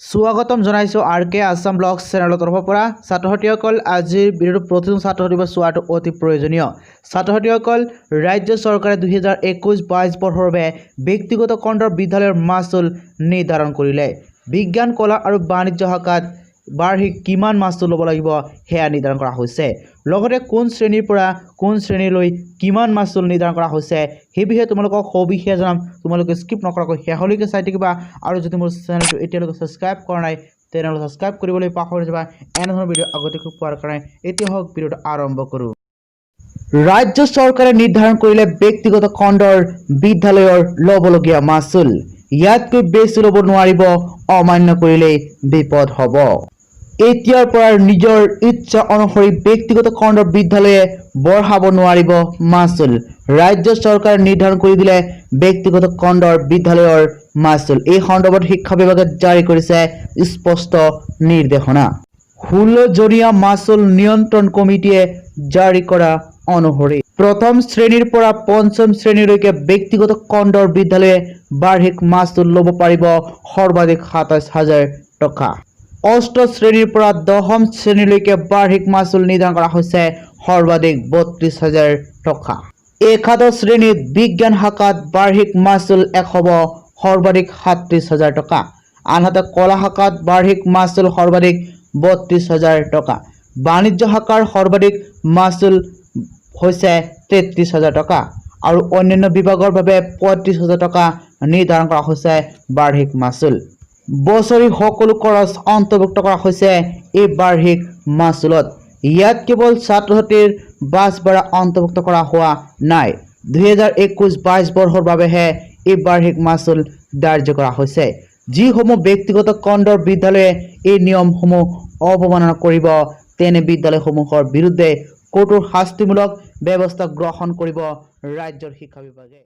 স্বাগতম জনাইছোঁ আৰ কে আছাম ব্লগ চেনেলৰ তৰফৰ পৰা। ছাত্ৰ ছাত্ৰীসকল, আজিৰ ভিডিঅ'টো প্ৰতিজন ছাত্ৰ ছাত্ৰীৰ চোৱাটো অতি প্ৰয়োজনীয়। ছাত্ৰ ছাত্ৰীসকল, ৰাজ্য চৰকাৰে 2021-22 বৰ্ষৰ বাবে ব্যক্তিগত খণ্ডৰ বিদ্যালয়ৰ মাচুল নিৰ্ধাৰণ কৰিলে। বিজ্ঞান, কলা আৰু বাণিজ্য শাখাত বাৰ্ষিক কিমান মাচুল ল'ব লাগিব, সেয়া নিৰ্ধাৰণ কৰা হৈছে। লগতে কোন শ্ৰেণীৰ পৰা কোন শ্ৰেণীলৈ কিমান মাচুল নিৰ্ধাৰণ কৰা হৈছে, সেই বিষয়ে তোমালোকক সবিশেষ জনাম। তোমালোকে স্কিপ নকৰাকৈ শেষলৈকে চাই থাকিবা আৰু যদি মোৰ চেনেলটো এতিয়ালৈকে ছাবস্ক্ৰাইব কৰা নাই, তেনেহ'লে ছাবস্ক্ৰাইব কৰিবলৈ পাহৰি নাযাবা, এনেধৰণৰ ভিডিঅ' আগতীয়াকৈ পোৱাৰ কাৰণে। এতিয়া হওক ভিডিঅ'টো আৰম্ভ কৰোঁ। ৰাজ্য চৰকাৰে নিৰ্ধাৰণ কৰিলে ব্যক্তিগত খণ্ডৰ বিদ্যালয়ৰ ল'বলগীয়া মাচুল। ইয়াতকৈ বেছি ল'ব নোৱাৰিব, অমান্য কৰিলেই বিপদ হ'ব। এতিয়াৰ পৰা নিজৰ ইচ্ছা অনুসৰি ব্যক্তিগত খণ্ডৰ বিদ্যালয়ে বঢ়াব নোৱাৰিব মাচুল। ৰাজ্য চৰকাৰে নিৰ্ধাৰণ কৰি দিলে ব্যক্তিগত খণ্ডৰ বিদ্যালয়ৰ মাচুল। এই সন্দৰ্ভত শিক্ষা বিভাগে জাৰি কৰিছে স্পষ্ট নিৰ্দেশনা। 16জনীয়া মাচুল নিয়ন্ত্ৰণ কমিটিয়ে জাৰি কৰা অনুসৰি প্ৰথম শ্ৰেণীৰ পৰা পঞ্চম শ্ৰেণীলৈকে ব্যক্তিগত খণ্ডৰ বিদ্যালয়ে বাৰ্ষিক মাচুল ল'ব পাৰিব সৰ্বাধিক 27 হাজাৰ টকা। অষ্ট শ্ৰেণীৰ পৰা দশম শ্ৰেণীলৈকে বাৰ্ষিক মাচুল নিৰ্ধাৰণ কৰা হৈছে সৰ্বাধিক 32 হাজাৰ টকা। একাদশ শ্ৰেণীত বিজ্ঞান শাখাত বাৰ্ষিক মাচুল হ'ব সৰ্বাধিক 37 হাজাৰ টকা। আনহাতে কলা শাখাত বাৰ্ষিক মাচুল সৰ্বাধিক 32 হাজাৰ টকা। বাণিজ্য শাখাৰ সৰ্বাধিক মাচুল হৈছে 33 হাজাৰ টকা আৰু অন্যান্য বিভাগৰ বাবে 35 হাজাৰ টকা নিৰ্ধাৰণ কৰা হৈছে বাৰ্ষিক মাচুল। বছৰি সকলো খৰচ অন্তৰ্ভুক্ত কৰা হৈছে এই বাৰ্ষিক মাচুলত। ইয়াত কেৱল ছাত্ৰ ছাত্ৰীৰ বাছ ভাড়া অন্তৰ্ভুক্ত কৰা হোৱা নাই। 2021-22 বৰ্ষৰ বাবেহে এই বাৰ্ষিক মাচুল ধাৰ্য কৰা হৈছে। যিসমূহ ব্যক্তিগত খণ্ডৰ বিদ্যালয়ে এই নিয়মসমূহ অৱমাননা কৰিব, তেনে বিদ্যালয়সমূহৰ বিৰুদ্ধে কঠোৰ শাস্তিমূলক ব্যৱস্থা গ্ৰহণ কৰিব ৰাজ্যৰ শিক্ষা বিভাগে।